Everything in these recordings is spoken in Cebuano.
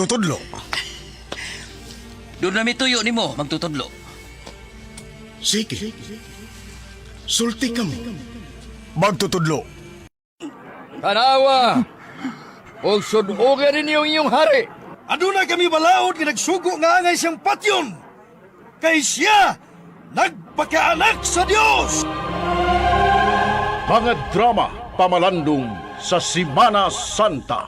Magtutudlo. Doon na mituyo nimo magtutudlo. Sige. Sulti ka mo. Magtutudlo. Tanawa! Og sudogan ninyo ang inyong hari. Aduna kami balaod nga nagsugo nga angay siyang patyon. Kay siya nagpakaanak sa Dios. Mga drama pamalandong sa Simana Santa.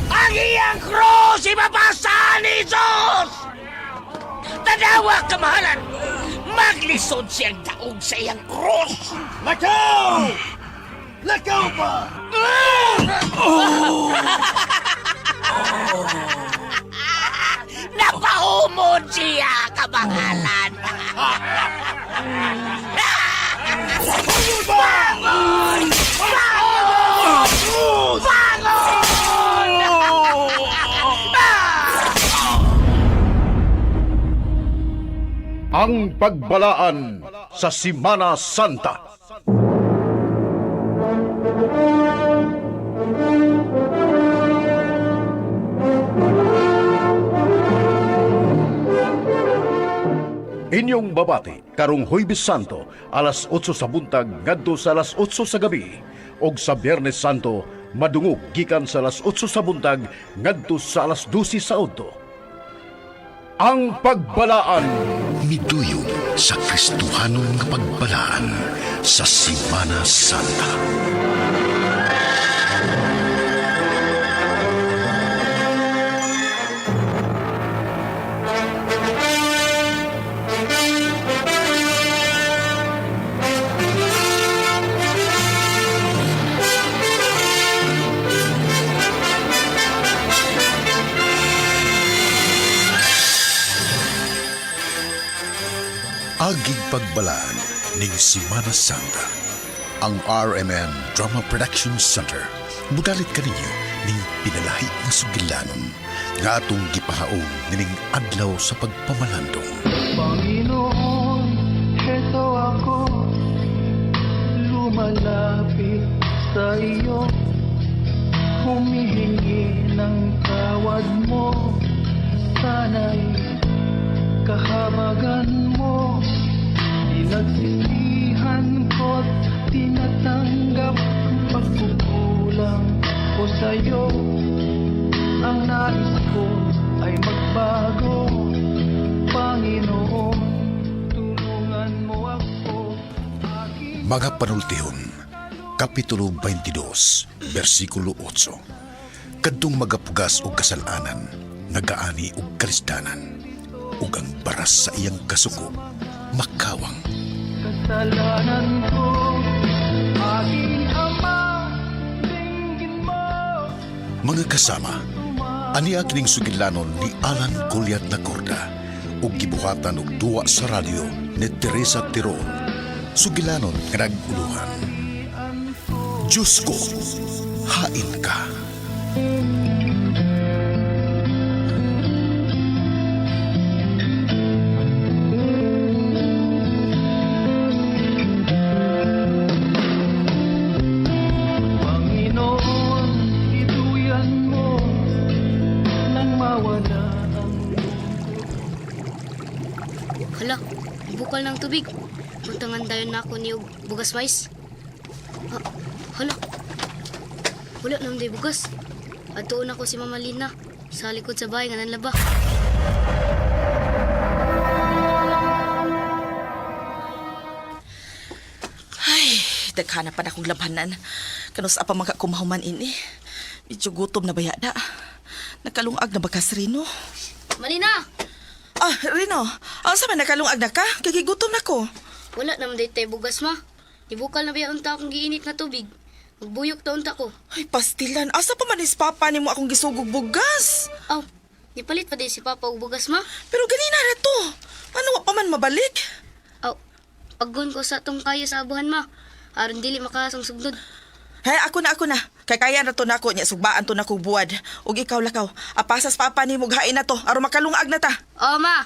Ang iyang krus ipapasa ni Jesus! Tanawa, kamahalan! Maglisod siyang daog sa iyang krus! Lakaw! Lakaw pa! Napahumod siya, kamahalan! Bangon! Bangon! Bangon! Ang pagbalaan sa Simana Santa. Inyong babati karong Huwebes Santo alas 8 sa buntag ngadto sa alas 8 sa gabi ug sa Biyernes Santo madungog gikan sa alas 8 sa buntag ngadto sa alas 12 sa udto. Ang pagbalaan Miduyong sa Kristohanon nga pagbalaan sa Simana Santa. Agig pagbalaan ning Simana Santa. Ang RMN Drama Production Center mudalit kaninyo ning pinalahi nga sugilanon nga atong gipahaon nining adlaw sa pagpamalandong. Panginoon, heto ako, lumalapit sa iyo, humihingi ng tawad mo, sana'y kahabagan mo, pinagsisihan ko't tinatanggap ang pagkukulang ko sa'yo. Ang nais ko ay magbago, Panginoon, tulungan mo ako. Aking Mga panultihon, Kapitulo 22, versikulo 8. Kadtong magapugas og kasalanan, nagaani og kalisdanan, ug ang baras sa iyang kasuko, makawang. kasalanan ko, aking Ama, dinggin mo. Mga kasama, aniya kining sugilanon ni Alan Goliath Nacorda ug gibuhatan og duwa sa radyo ni Teresa Tirol. Sugilanon nga nag-uluhan. Diyos ko, hain ka. Panginoon, ituyan mo nang mawala ang Hala, bukal ng tubig. Puntangan dayon na ako ni og bugas mais. Ah, hala. Wala naman day bugas. Atuon ako si Mama Lina sa likod sa bahay nga nanlaba. Ay, daghana pa na akong labhanan. Kanus pa man ka kumahuman ini. Medyo gutom na bayada. Nakalungag na ba ka, Rino? Malina! Ah, Rino, asa man nakalungag na ka? Kay gutom na ko. Wala naman day tay bugas ma. Ibukal na ba unta akong giinit nga tubig. Magbuyok ta unta ko. Ay, pastilan. Asa pa man is papa nimo akong gisugog bugas? Aw, nipalit pa day si Papa og bugas ma. Pero ganina na to. Ano wa pa man mabalik? Aw, paggon ko sa tong kayo sa abuhan ma. Aron dili makasang sugdod. Hay, ako na, ako na. Kay kaya na to nako niya, sugbaan to nako buwad. Ug ikaw lakaw, apasas papa nimo hain na to aron makalungag na ta. Oo ma.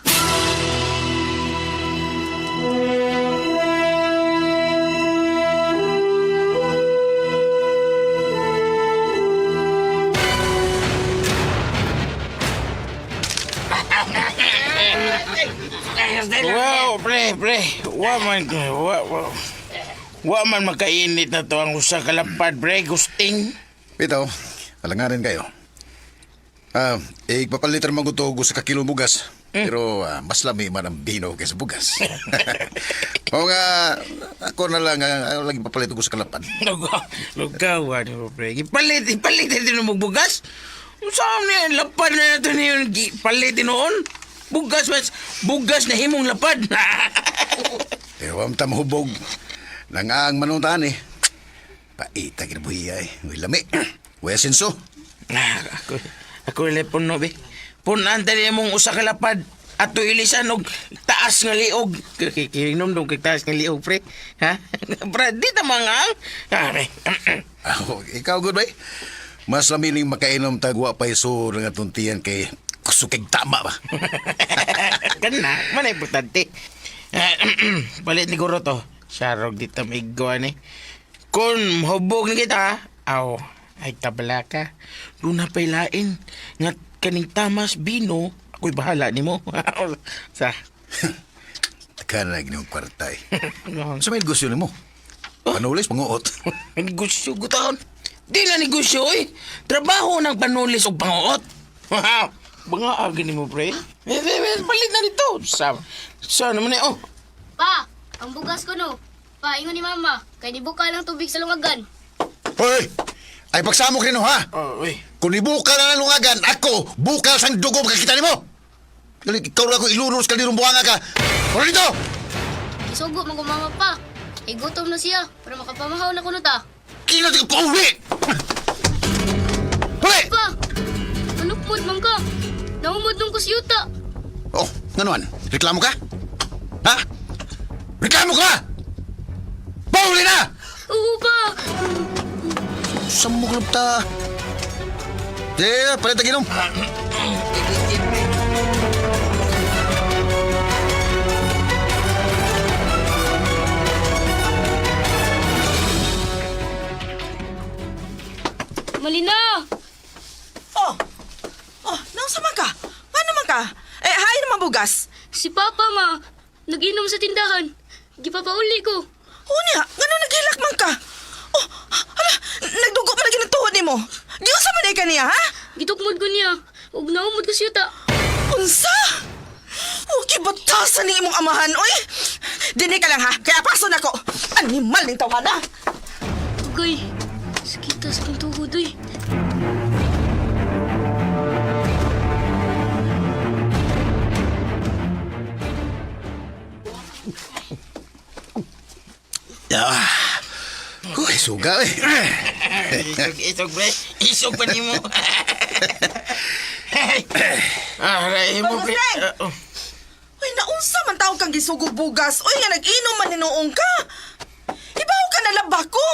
Wow, pre, pre. Wa man, wa, wa. Wa man makainit na to ang usa ka lapad, pre. Gusting. Bitaw, alangarin kayo. Ah, eh, ipapalitan man ko to og usa ka kilo bugas. Pero mas lami man ang bino kaysa bugas. O nga, ako na lang, lagi papalit og usa ka lapad. Lugaw, ano, pre. Ipalit, ipalit ito ng bugas. Saan niya, lapad na ito niyo, palit noon. Bugas, mas, bugas na himong lapad. Pero am tamhubog. Nangaang manuntaan eh. Paita kinabuhiya eh. Uy, lami. Uy, asenso. Ah, ako, ako ilepon no, be. Punan tani mong usa ka lapad. Ato ilisan og taas nga liog. Kikinom dong kay taas nga liog, pre. Ha? Pre, di ta mangang. Ah, pre. Oh, ikaw, good bay. Mas lami ning makainom tagwa pa iso nga tuntian kay kusukig tama ba. Kana, man ay importante. Ah, Palit ni guro to. Sarog dito may gawa ni. Kung hubog ni kita, aw, ay tabala ka. Doon na pailain. Nga kaning tamas bino, ako'y bahala nimo. Sa. Taka na ginong kwarta eh. Sa may negosyo nimo? Panulis, panguot. Negosyo, gutaon. Di na negosyo, oy. Trabaho ng panulis o panguot. Wow. Mga agi nimo, pre. Eh, eh, eh, palit na dito. Sa naman eh, oh. Pa, ang bugas ko no. Pa, ingon ni mama, kay di bukal ang tubig sa lungagan. Hoy! Ay pagsamok rin ha! Oh, uy. Kung ibuka na ng lungagan, ako, bukal sang dugo makakita nimo! Dali, ikaw na ako ilunos ka dirong buhanga ka! Wala dito! Isugo man ko mama pa. Ay gutom na siya para makapamahaw na kuno ta. Kina ka pauwi! Huli! Pa, manukmod man ka. Naumod nung kusyuta. Oh, nganuan? Reklamo ka? Ha? Reklamo ka! Pauli na! Oo pa. Samok lang ta. Eh, palit na ginom. Malina! Oh! Oh, naunsa man ka? Ngano man ka? Eh, hain naman bugas. Si Papa ma, nag-inom sa tindahan. Gipapauli ko. Unya, ngano naghilak man ka? Oh, hala, nagdugo pa lagi ng tuhod nimo. Giunsa man diay ka niya, ha? Gitukmod ko niya. Ug naumod ko siyuta. Unsa? Okay, batasan ni imong amahan, oy! Dini ka lang ha, kaya paso na ko. Animal ning tawhana. Ugay, sakita sa kong tuhod uy. Ah. Uy, suga eh. Isog, isog, pre. Isog pa nimo. Ah, ray mo, pre. Paguseng! Ah, oh. Uy, naunsa man taong kang gisugo bugas. Uy, nga nag-inom man hinuong ka. Ibaw ka na laba ko.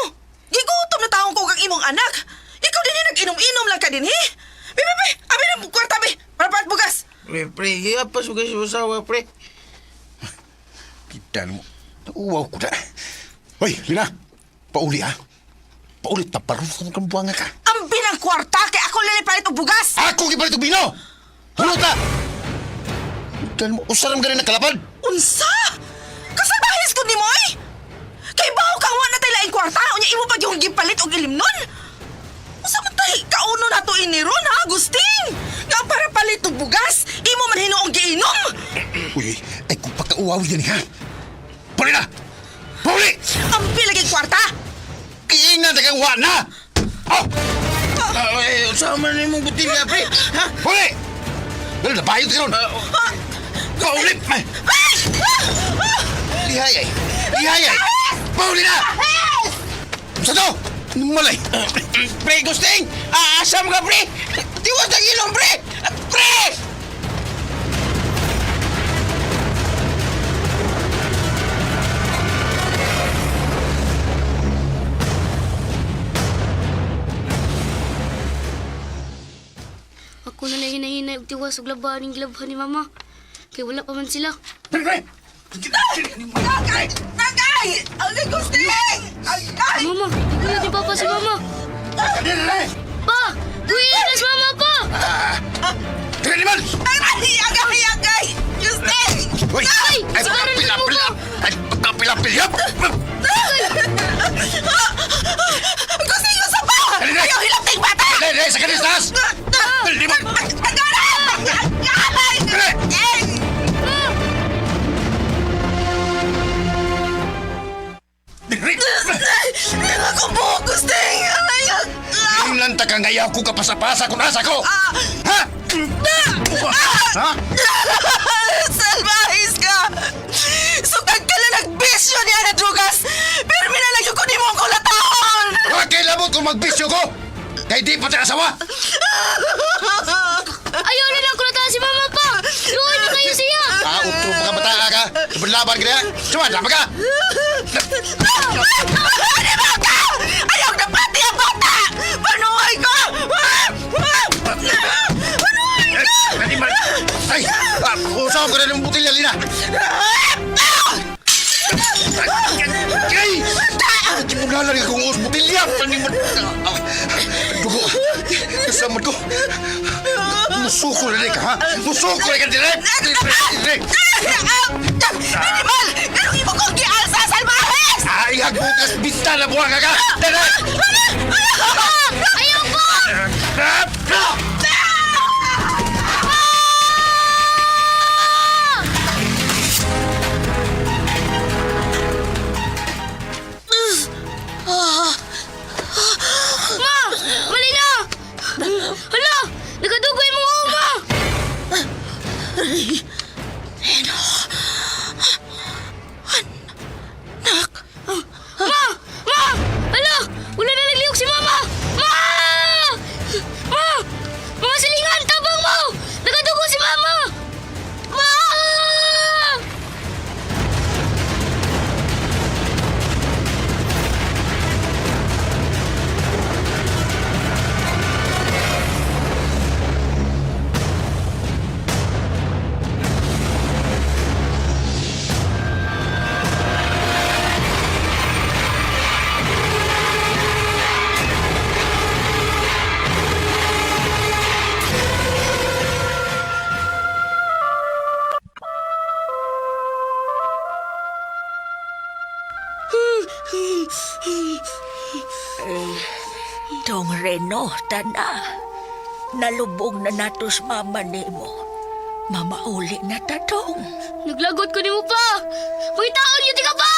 Gigutom na taong ko kang imong anak. Ikaw din nag-inom-inom lang ka din, he? Be, be, be, abi na kwarta, be. Para paat bugas. Pre, pre, iya pa suga sa usawa, pre. Kita mo. Uwaw ko na. Hoy, Lina. Pauli ha. Pauli, taparong kang buhanga ka. Ambi ng kwarta kay ako lilipalit og bugas. Ako gipalit og bino! Hulot na! Kita mo, usaram ka rin nakalapad! Unsa? Kasabahis ko nimo oy. Kay bawo ka wa na tay laing kwarta unya imo pa gyud gipalit og ilimnon. Unsa man tay kauno nato ini ron ha, Agustin? Nga para palit og bugas, imo man hinuong giinom. Uy, ay kung pagkauwaw yan ha. Pauli na! Pauli! Ambi lagi kwarta. Kiingan na kang wa na! Oh! Ah, eh, usawa man nimong butilya, pre. Ha? Pauli! Dali na, bayot ka ron! Ah, oh. Pauli! Ay! Ay! Ah! Ah! Lihay ay! Lihay ay! Pauli na! Sa to! Malay! Pre, Gusting! Aasam ka, pre! Tiwas ang ilong, pre! Pre! Ako na lang hinahinay og tiwas og labahan ning gilabhan ni mama. Kay wala pa man sila. Tagay! Tagay! Agustin! Agay! Mama, igulat ni Papa si mama. Pa! Tuwiin na si mama pa! Teka, animal! Agay! Agay! Agay! Agustin! bugas! Dili mo! Dili! Dili! Ako po, Agustin! Aray! Inglan ta ka ngayaw ko kapasapasa kung asa ko! Ha? Ha? Salvahis ka! Sugag ka lang nagbisyo niya na drugas! Pero minalagyo ko ni mo ang kulataon! Wa kay labot kung magbisyo ko! Kay di pa ta asawa! Ayaw na lang kulataan si Mama pa! Luoy na kayo siya! Ah, utro pa ka bata ka! Laban ka niya! Suman, laban ka! Ano ba ka? Ayaw na pati ang bata! Panuhay ko! Panuhay ko! Animal! Ay! Ah, usaw ko na ng butilya, Lina! Ay! Mula lang akong uus butilya! Animal! Dugo! Kasamad ko! Musuko na ka, ha? Musuko na ka, dire! Dire! Animal! Ganong imo kong gialsa, salvajes! Ay, bukas bista na buwang ka! Dire! Ayaw ko! Ma! Mali na! Hala! Nagadugoy mo uma! Anak! Ma! Ma! Hala! Wala na naglihok si Mama! Ma! Ma! Mga silingan! Tabang mo! Nagadugo si Mama! Ma! Tong Reno, tana. Nalubog na natos mama nimo. Mamauli na tatong. Naglagot ko ni mo pa! Pangitaon yun ka pa!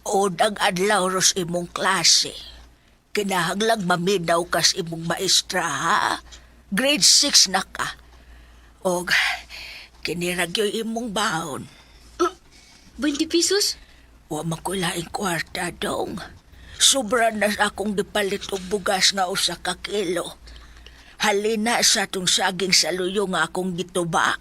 Unang adlaw ros imong klase. Kinahanglang maminaw kas imong maestra, ha? Grade 6 na ka. Og kiniragyo imong baon. 20 pesos? Wa man ko laing kwarta dong. Sobra na akong gipalit og bugas nga usa ka kilo. Halina sa tong saging sa luyo nga akong gituba.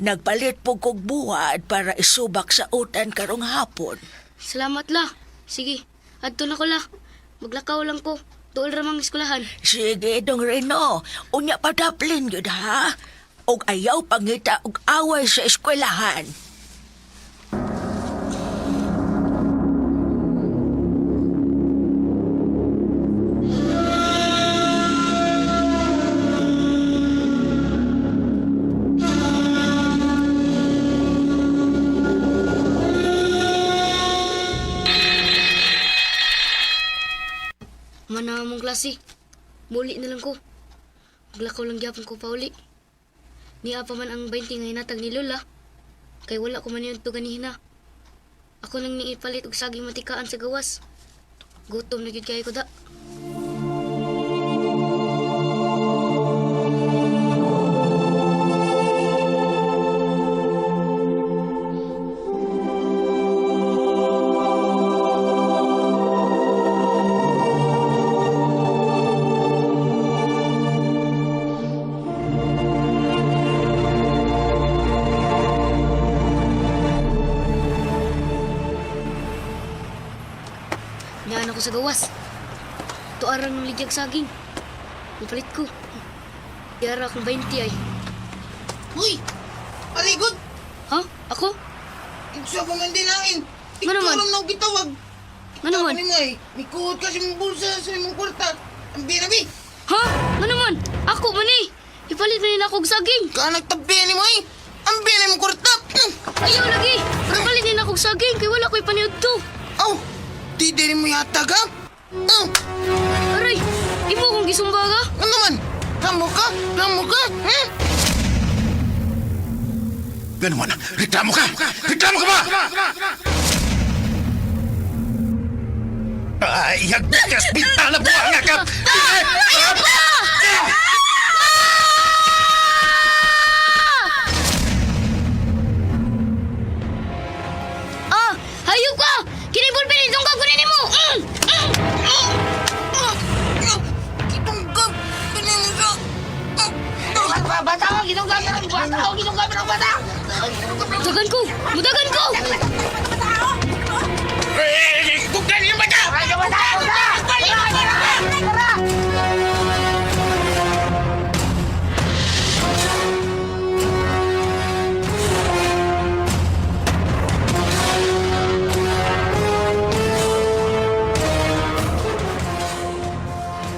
Nagpalit po kog buwad para isubak sa utan karong hapon. Salamat la. Sige, adto na ko la. Maglakaw lang ko. Tuol ra mang eskwelahan. Sige, dong Reno. Unya padaplin yun ha. Og ayaw pangita og away sa eskwelahan. Mana mong klase. Muli na lang ko. Maglakaw lang gyapon ko pauli. Niya pa man ang 20 nga hinatag ni Lola. Kay wala ko man yun to ganihina. Ako nang niipalit og saging matikaan sa gawas. Gutom na gyud kayo ko da. sa gawas. Tuarang ng ligyag saging. Mupalit ko. Yara akong 20 ay. Uy! Aligod! Ha? Ako? Sa man din angin. Nga naman? Ikaw lang gitawag. Nga naman? Ano mo eh? May kuhot ka sa imong bulsa sa imong kwarta. Ang binabi. Ha? Nga naman? Ako man eh. Ipalit na nila akong saging. Ka nagtabi ni mo eh. Ang bina imong kwarta. Ayaw lagi. Ipalit nila akong saging kay wala ko'y paniud to. Aw! Di din mo yata ka. Aw! Aray! Imo kong gisumba ka? Ano man? Ramo ka? Ramo ka? Hmm? Ganun man, reklamo ka! Reklamo ka ba? Ay, hagbigas, bintana, buhanga ka! Ah! Hayop ka! Kinibol pinitong ka kunin mo! Mm! Mm! Kitunggap! Kunin mo siya! Mudagan ko! Mudagan ko! Tugdan yung bata!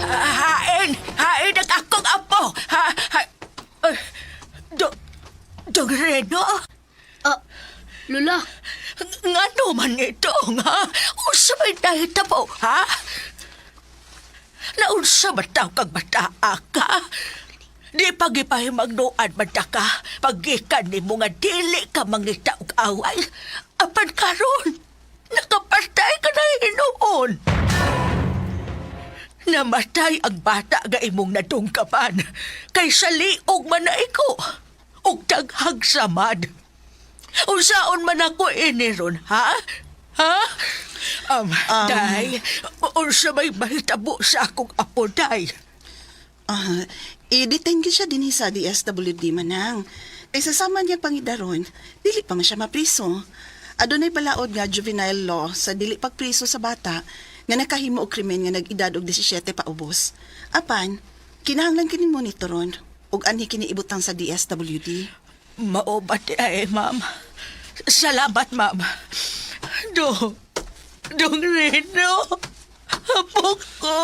Hain! Hain ang akong apo! Ha, ha, eh, do, Dong Reno? Ah, Lola, Nga man ito, nga? Unsa may nahitabo, ha? Naunsa man tao kang bataa ka? Di pagipahimagnuan man ta ka, pagikan ni mo nga dili ka mangita og away. Apan karon, nakapatay ka na hinuon. Namatay ang bata nga imong nadungkapan, kay sa liog man na iko, ug daghang samad. Unsaon man ako ini ron, ha? Ha? Day, unsa may mahitabo sa akong apo, Day? Ah, i-detain gyud siya dinhi sa DSWD manang. Kay sa sama niya pangidaron, dili pa man siya mapriso. Adunay balaod nga juvenile law sa dili pagpriso sa bata nga nakahimo og krimen nga nag-edad og 17 paubos. Apan, kinahanglan kini monitoron ug anhi kini ibutang sa DSWD. Mao ba di ay, ma'am? Salamat, ma'am. Do, Dong Reno, apo ko.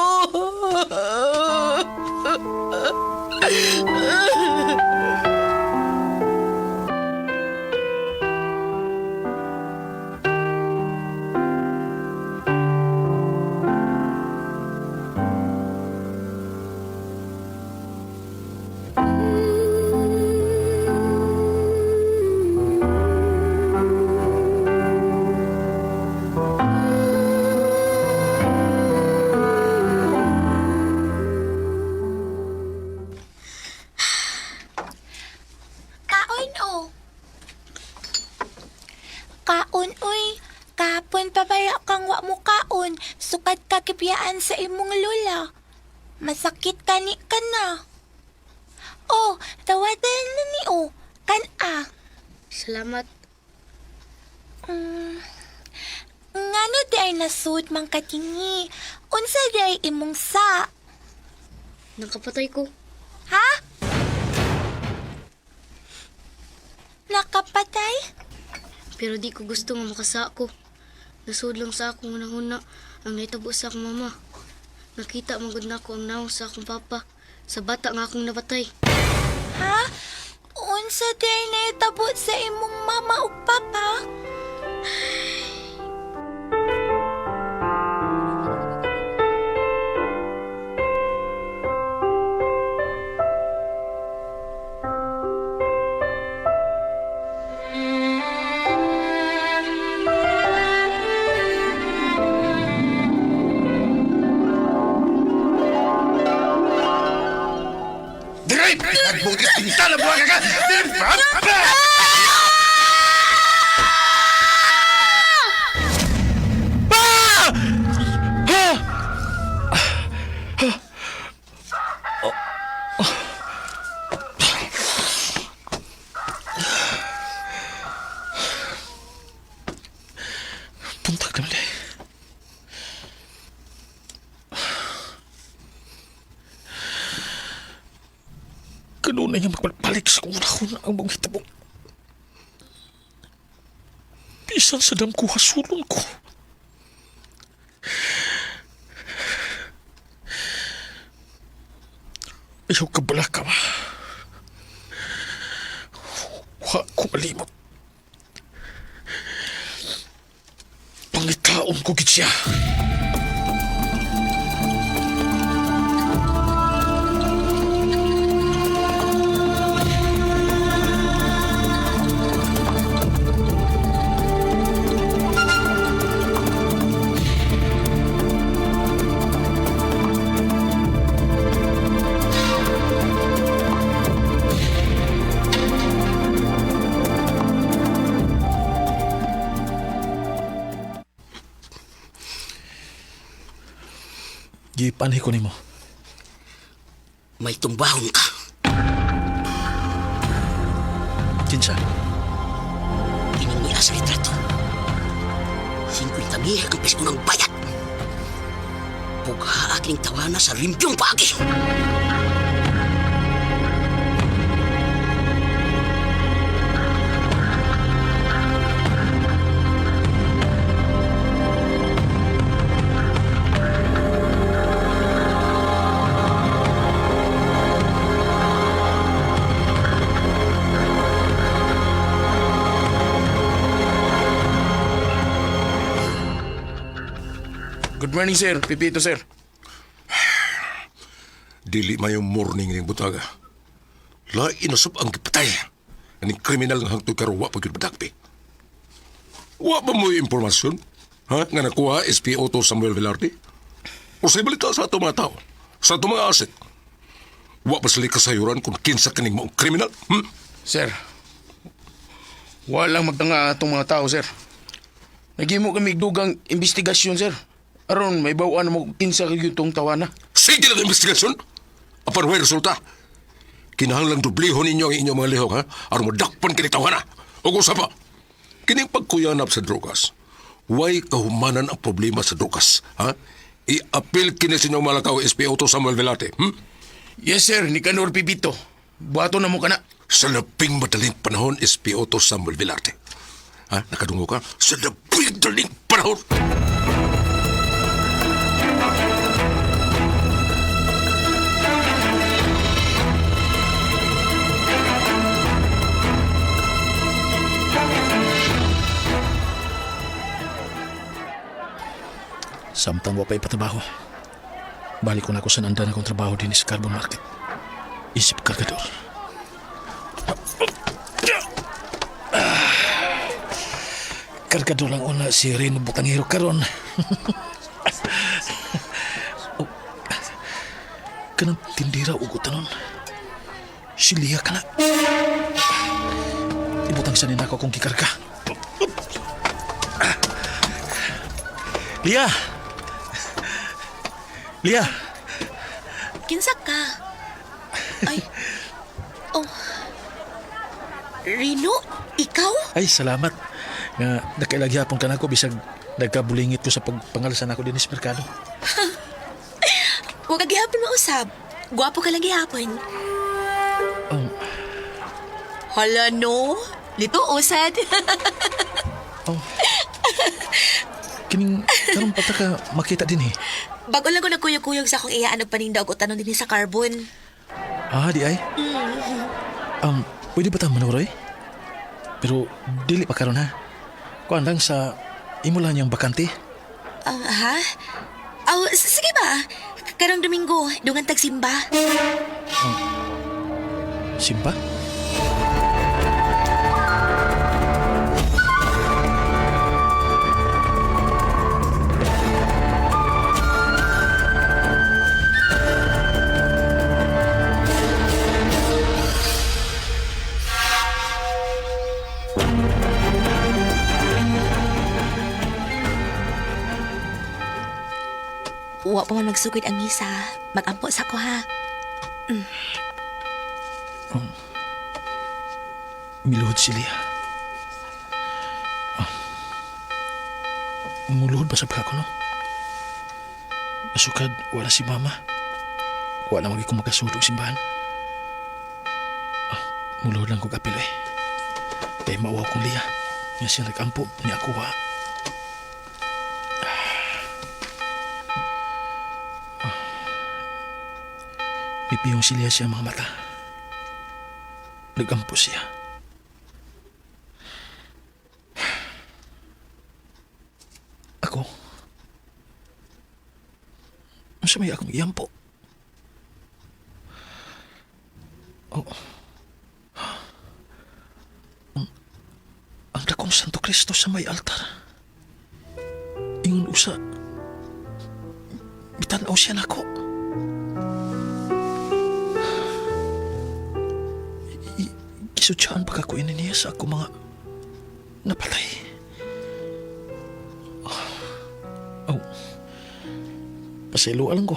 Kaon o. Kaon uy. Kapon pabaya kang wa mo kaon. Sukad ka kibiyaan sa imong lola. Masakit kani ka na. Oh, tawadan na ni o. Kan a. Salamat. Ngano di ay nasud mang katingi? Unsa di ay imong sa? Nakapatay ko. Ha? Nakapatay? Pero di ko gusto nga makasa ko. Nasud lang sa akong unang-una ang nahitabo sa akong mama. Nakita man gud nako ang naong sa akong papa sa bata nga akong napatay. Ha? Unsa di ay nahitabo sa imong mama ug papa? Dire! Nagbutis bintana, buhanga ka! Dire! na niya magpalpalik sa kong unahon ang mga hitabo. Bisan sa damko hasulon ko. Ayaw ka bala ka ma. Wa ko malimot. Pangitaon ko gid siya. Gipanhi ko nimo. May tumbahon ka. Kinsa? Kining niya sa litrato. 50 mil ang piso ng bayad. Bugha aking tawana sa limbyong paagi. Good morning, sir. Pipito, sir. Dili may morning ning butaga. Lain na sub ang gipatay. Aning kriminal nga hangtod karon wa pa gyud madakpi. Wa ba mo impormasyon? Ha? Nga nakuha SPO2 Samuel Velarde? O sa balita sa ato mga tao? Sa ato mga asset? Wa pa sila kasayuran kung kinsa kaning maong kriminal? Hmm? Sir, walang magtanga atong mga tao, sir. Naghimo kami dugang investigasyon, sir. Aron may bawaan mo kinsa kayo tong tawana. Sige lang investigasyon. Apan way resulta. Kinahanglang dublihon ninyo ang inyong mga lihok, ha? Aron madakpan kini tawhana. O kung pa, kining pagkuyanap sa drogas, way kahumanan ang problema sa drogas, ha? I-appeal kini sa inyong malakaw SPO2 Samuel Velate, hmm? Yes, sir. Nicanor Pipito. Buhato na mo kana. Sa labing madaling panahon, SPO2 Samuel Velate. Ha? Nakadungo ka? Sa labing madaling panahon! Samtang wa pa ipatrabaho. Balik ko na ako sa nandan akong trabaho din sa Carbon Market. Isip kargador. Kargador lang una si Reno Butangero karon. Oh, kanang tindira og utanon. Si Lia kana. Ibutang sa nina ko kung gikarga. Lia! Lia! Kinsa ka? Ay. Oh. Rino, ikaw? Ay, salamat. Nga, nakailagyapon ka na ako bisag nagkabulingit ko sa pagpangalsan ako din sa merkado. Huwag ka gihapon mausab. Gwapo ka lang gihapon. Hala no. Lito usad. Oh. Kining karon pa ta ka makita din eh. Bago lang ko nagkuyog-kuyog sa akong iyaan nagpaninda og utanon din sa carbon. Ah, di ay. Pwede ba ta manuroy? Pero dili pa karon ha. Kuan lang sa imo lang niyang bakante. Ah, ha? Aw, sige ba? Karong Domingo, dungan tagsimba. Simba? Wa pa man magsugod ang misa. Magampo sa ko ha. Miluhod si Lia. Ah. Muluhod ba sa ko, no? Asukad, wala si Mama. Wala magi ko makasudog simbahan. Muluhod lang kog apil eh. Kay mauwaw kong liya. Nga siya nagampo ni ako wa. Mipiyong silya siya ang mga mata. Nagampo siya. Ako? Unsa may akong iyampo? Oh. Ang dakong Santo Cristo sa may altar. Ingon usa. Bitanaw siya nako. Gisudyaan pa ka ko ini niya sa ako mga napatay. Oh. Paselo lang ko.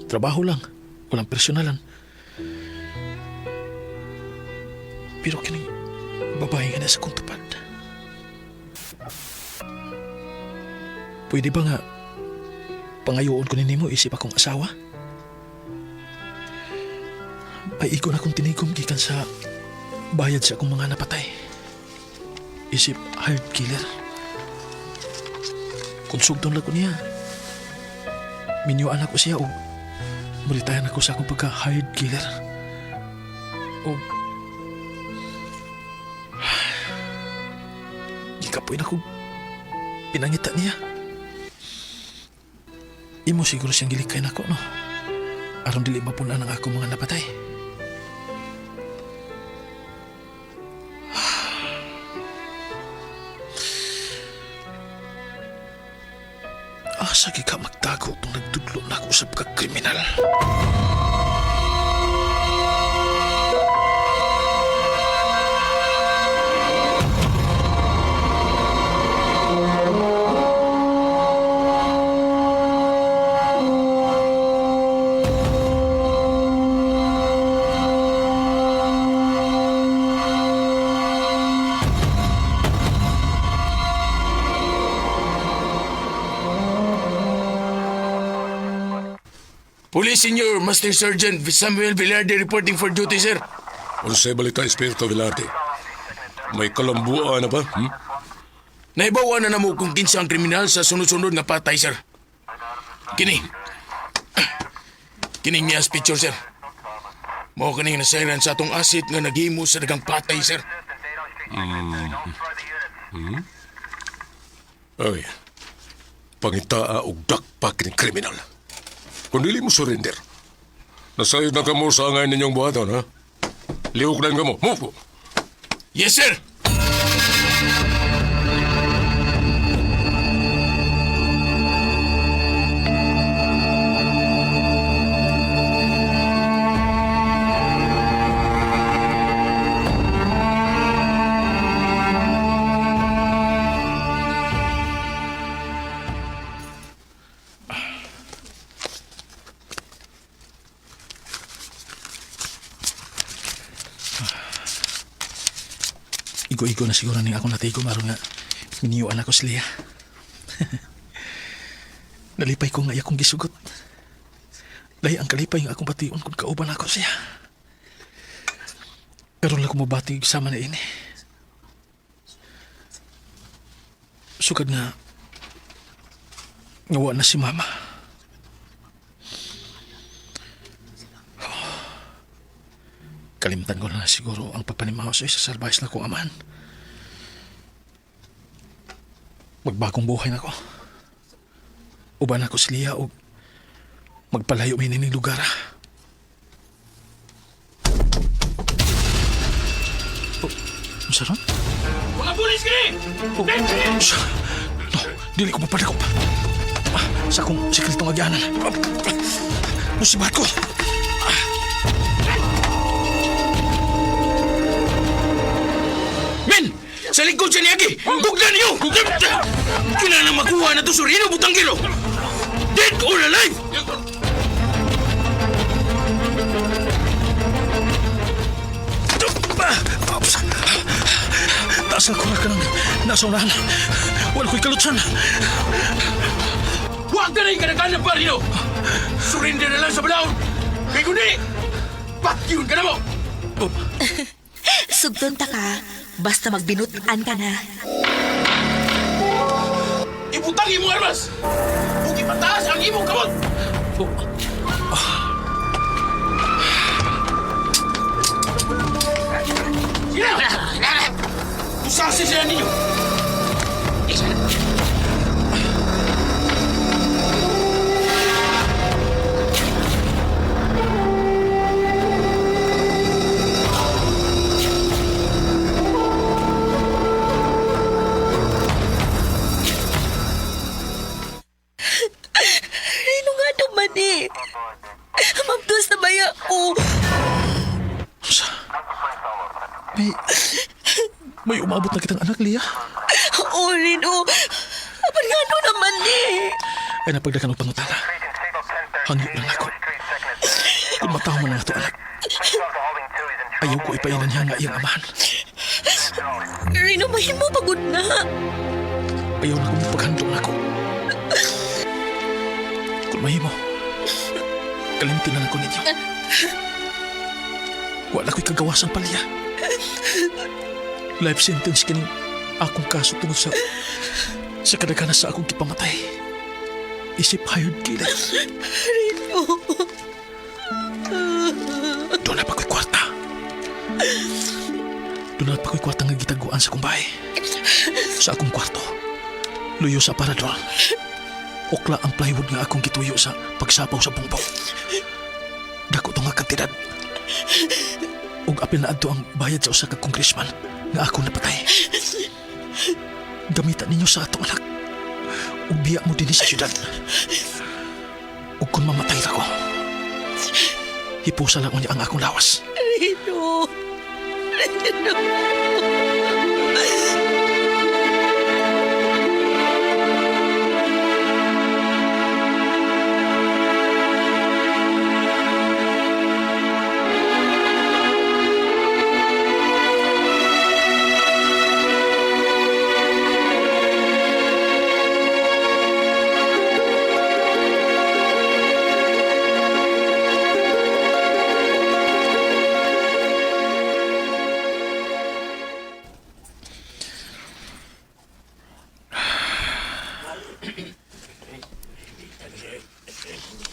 Trabaho lang. Walang personalan. Pero kining babae nga nasa kong tupad. Pwede ba nga pangayoon ko ni mo isip akong asawa? Ay ikaw na akong tinigom gikan sa bayad sa akong mga napatay. Isip hired killer. Konsugton lang ko niya. Minyuan ako siya o muritayan ako sa akong pagka-hired killer. O gikapoy na ko pinangita niya. Imo siguro siyang gilikay nako, no? Aron dili mapunan ang akong mga napatay. Asa ka magtago itong nagdudlo na ako sa pagkakriminal? Police Senior Master Sergeant Samuel Velarde reporting for duty, sir. Unsay balita, Espiritu Velarde? May kalambuan na ba? Hmm? Naibawa na namo kung kinsa ang kriminal sa sunod-sunod nga patay, sir. Kini. Kini niya picture, sir. Mao kaning nasayran sa atong asit nga naghimo sa dagang patay, sir. Hmm? Ay, pangitaa og dakpa kining kriminal. Kung dili mo surrender, nasayod na kamo sa angay ninyong buhaton, ha? Lihok lang kamo. Move! Yes, sir! Igo-igo na siguro ning akong natigo maron nga miniyuan ako si Leah. Nalipay ko nga iya akong gisugot. Lahi ang kalipay nga akong bation kung kauban ako siya. Karon lang ko mabati sama na ini. Sukad nga ngawa na si mama. Kalimtan ko na lang siguro ang pagpanimaw sa isa sa na kong amahan. Magbagong buhay na ko. Uban ako si Lia o magpalayo may nining lugar. Ah. Oh, unsa ron? Mga pulis kini! Oh, no, dili ko mapadakop. Ah, sa akong sekretong agyanan. Ah, musibat ko. Men! Sa likod siya niyagi! Gugna niyo! Kailangan makuha na to Surino Butangkilo! Dead or alive! Ops. Taas ang kurak ka ng nasa unahan. Wala ko'y kalutsan. Huwag ka na yung kanakanan pa Rino! Surrender na lang sa balaon! Kay kundi, patyon ka na mo! Oh. Sugton ta ka, basta magbinutan ka na. Ibutang imong armas! Ug ipataas ang imong kamot! Sila! Usasi sila ninyo! Rino nga naman eh. Mabdos na baya ko. Unsa? May... May umabot na kitang anak, Lia. Oo, Rino. Apan nga ano naman eh. Ay napagdakan og pangutana. Hangyo lang ako. Kung mataw man ang ato anak. Ayaw ko ipailan niya nga iyang amahan. Rino, mahimo pagod na. Ayaw na kong paghandong nako. Kung mahimo, kalimti na lang ko ninyo. Wala ko'y kagawasan palya. Life sentence kining akong kaso tungod sa kadaghanan sa akong kipamatay. Isip hired killer. Rino. Doon na pa ko'y kwarta. Doon na pa ko'y kwarta nga gitaguan sa kumbay. Sa akong kwarto. Luyo sa parador. Ukla ang plywood nga akong gituyo sa pagsapaw sa bungbong. Dako to nga kantidad. Ug apil na adto ang bayad sa usa ka congressman nga ako napatay. Gamitan ninyo sa atong anak. Ug biya mo dinhi sa syudad. Ug kung mamatay ako, hipusa lang unya ang akong lawas. Rino. Rino.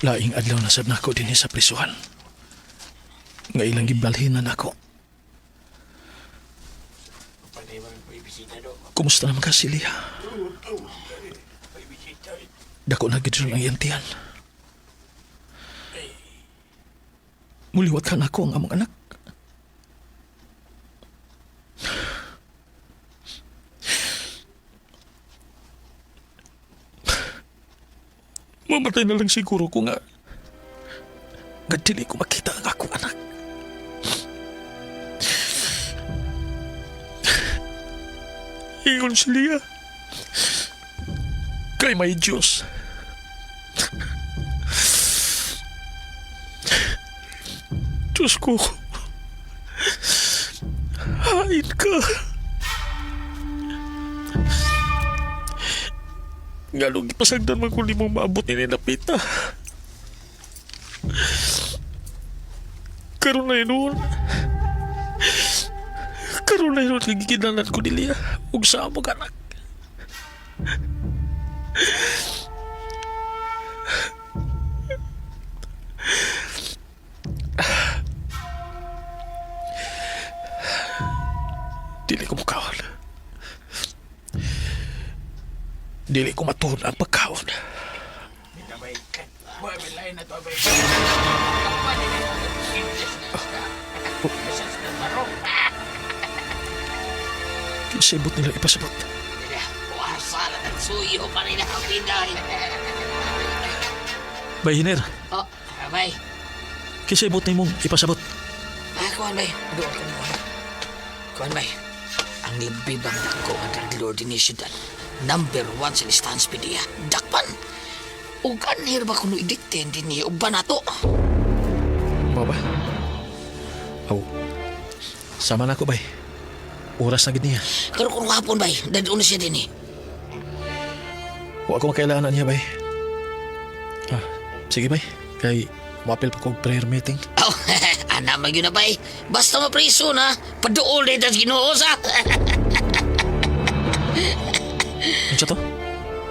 Laing adlaw na sab nako dinhi sa prisuhan. Nga ilang gibalhin na nako. Kumusta naman ka si Lia? Dako na gid ang iyang tiyan. Muliwat ka nako ang among anak. Mamatay na lang siguro ko nga. Nga dili ko makita ang akong anak. Ingon si Lia. Kay may Diyos. Diyos ko. Hain ka. Nga nung ipasagdan man kung limong maabot ni Napita. Karon na yun. Karon na yun, nagiginalan ko ni Lia. Ug sa among anak. Dili ko mukaon. Dili ko matuon ang pagkaon. Kinsibot nila ipasabot. Suyo pa rin ang pinay. Bay, Hiner, Oh, bay. kinsibot na imong ipasabot. Ah, kuan bay. Doon ka mo. Kuan bay. Ang libibang dako nga drug lord ni siyudad. Number one sa listahan sa PDEA. Dakpan. Ug anhir ba kuno idikte din niya uban nato. Mao ba? Aw. Sama na ako, bay. Oras na gid niya. Karon kun hapon bay, dadun na siya din eh. Wa ko makailangan niya, bay. Ah, sige, bay. Kay moapil pa ko og prayer meeting. Oh, Ana man gyud na bay. Basta mapriso na, paduol na tas Ginoo sa. Unsa to?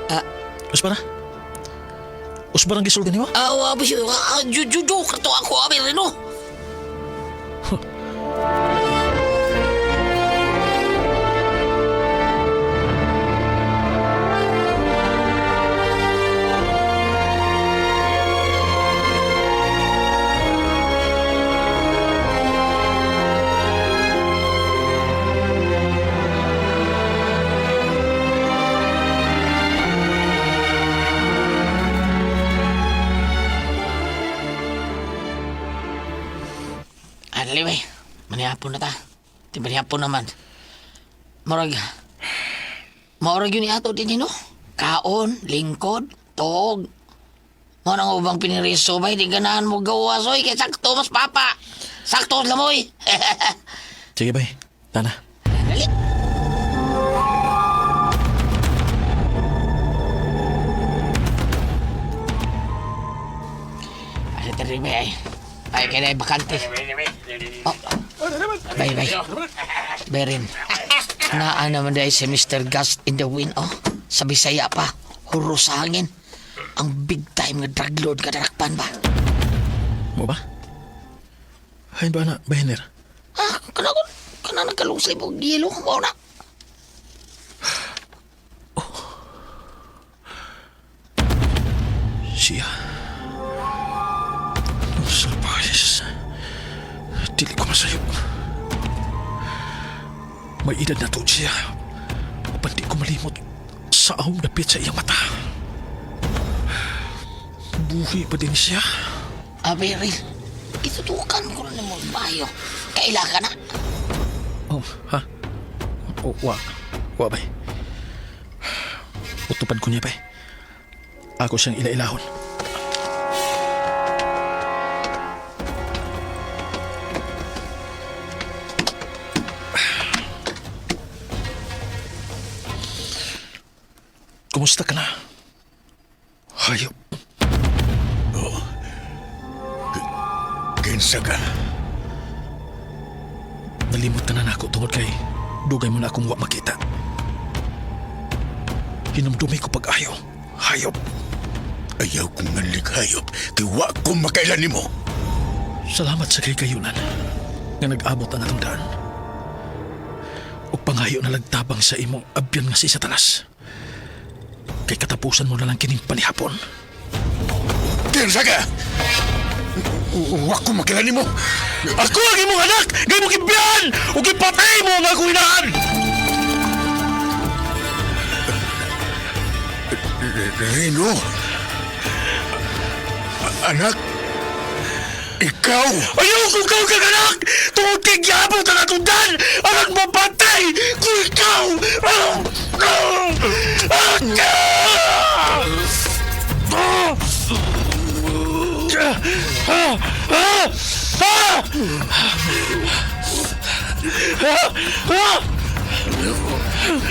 Ah. Usba na? Usba nang gisulti nimo? Ah, wa ba jujujo kato ako abi Rino. Adali bay. Manihapon na ta. Di manihapon naman. Murag Maurag yun ato din no? Kaon, lingkod, tuog. Mo nang ubang piniriso bay, di ganahan mo gawa soy kay sakto mas papa. Sakto mas lamoy. Sige bay, tana. Dali. Asa tari bay ay. Ay kaya na bakante. Oh. Bay bay. Bay rin. Naa naman dahil si Mr. Gust in the Wind, oh. Sa Bisaya pa. Huro sa hangin. Ang big time nga drug lord kadarakpan ba? Mo ba? Hain ba na, Bahiner? Ah, kana ko kana nagkalungsay og yelo mo na. Siya. Sa pais. Dili ko masayop. May edad na to siya. Apan di ko malimot sa ahong dapit sa iyang mata. Buhi pa din siya. Aberil, itutukan ko na mo bayo. Kaila ka na. Oh, ha? Oh, wa. Wa, bay. Utupad ko niya, bay. Ako siyang ilailahon. Kumusta ka na? Hayop. Kinsa ka? Nalimot ka na nako tungod kay dugay mo na akong wa makita. Hinumdumi ko pag-ayo. Hayop. Ayaw kong nanlig hayop kay wa ko makailan nimo. Salamat sa kay kayunan nga nag-abot ang atong daan. Ug pangayo na lagtabang sa imong abyan nga si Satanas. Kay katapusan mo na lang kining panihapon. Kinsa ka? Wa ko makailan nimo. Ako ang imong anak! Nga imong gibiyan! Ug gipatay mo ang akong inahan! Rino. Anak, ikaw! Ayaw kung ikaw kang anak! Tungod kay giyabot ang atong daan! Aron mapatay kung ikaw!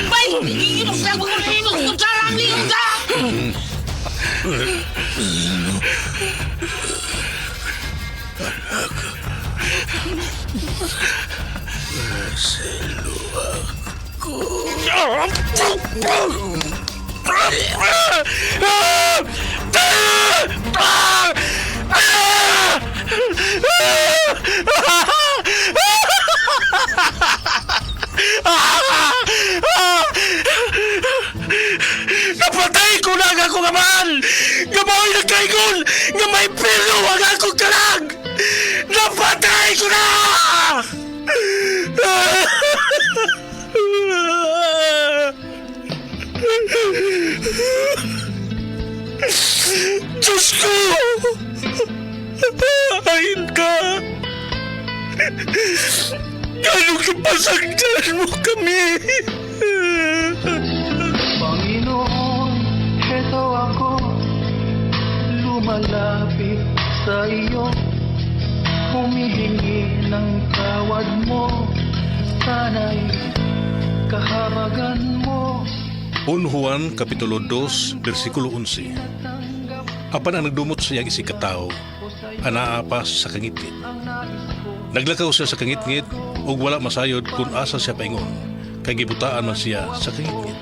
Bay, ilok sa mga ilok sa sarang ilok sa. Napatay ko na ang akong amahan! Nga mao'y nagkaigol! Nga may pilo ang akong kalag! Napatay ko na! Diyos ko! Ayin ka! Ganong kipasagdan mo kami! Panginoon, heto ako, lumalapit sa iyo, humihingi ng tawad mo, sana'y kahabagan mo. 1 Juan Kapitulo 2, versikulo 11. Apan ang nagdumot sa iyang isikataw, anaa pa sa kangitngit. Naglakaw siya sa kangitngit ug wala masayod kung asa siya paingon kay gibutaan man siya sa kangitngit.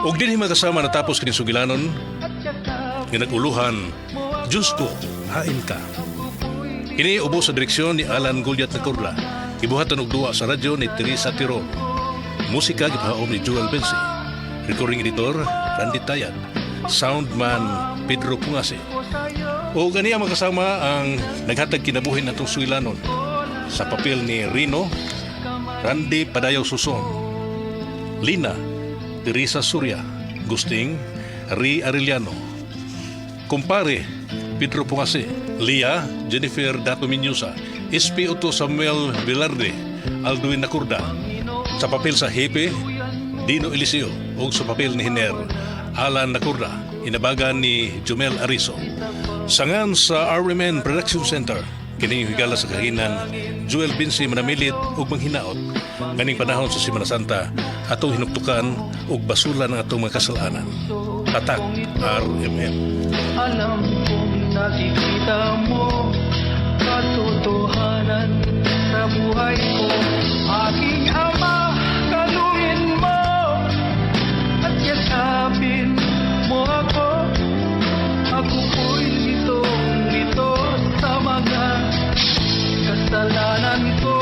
Ug dinhi, mga kasama, natapos kining sugilanon nga nag-uluhan, "Diyos ko, hain ka." Kini ubos sa direksyon ni Alan Goliath Nacorda. Gibuhatan og duwa sa radyo ni Teresa Tirol. Musika gipahaom ni Joel Bensi. Recording editor Randy Tayad. Soundman Pedro Pungase. O ganiya, mga kasama, ang naghatag kinabuhi natong sugilanon. Sa papel ni Rino, Randy Padayaw Suson. Lina, Teresa Surya. Gusting, Ri Arellano. Kumpare, Pedro Pungase. Lia, Jennifer Dato Minyusa. SPO2 Samuel Velarde, Alduin Nakurda. Sa papel sa Hepe, Dino Eliseo. O sa papel ni Hiner, Alan Nakurda. Inabagan ni Jumel Ariso. Sangan sa RMN Production Center, kining higala sa kahinan, Joel Binsi, manamilit ug manghinaot. Kaning panahon sa Semana Santa, atong hinuktukan ug basulan ang atong mga kasalanan. Tatak RMN. Alam kong nakikita mo katotohanan sa buhay ko. Aking Ama, kalungin mo at yakapin mo ako. Ako po'y litong-lito sa mga kasalanan ko.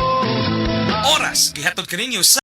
Oras gihatod kaninyo sa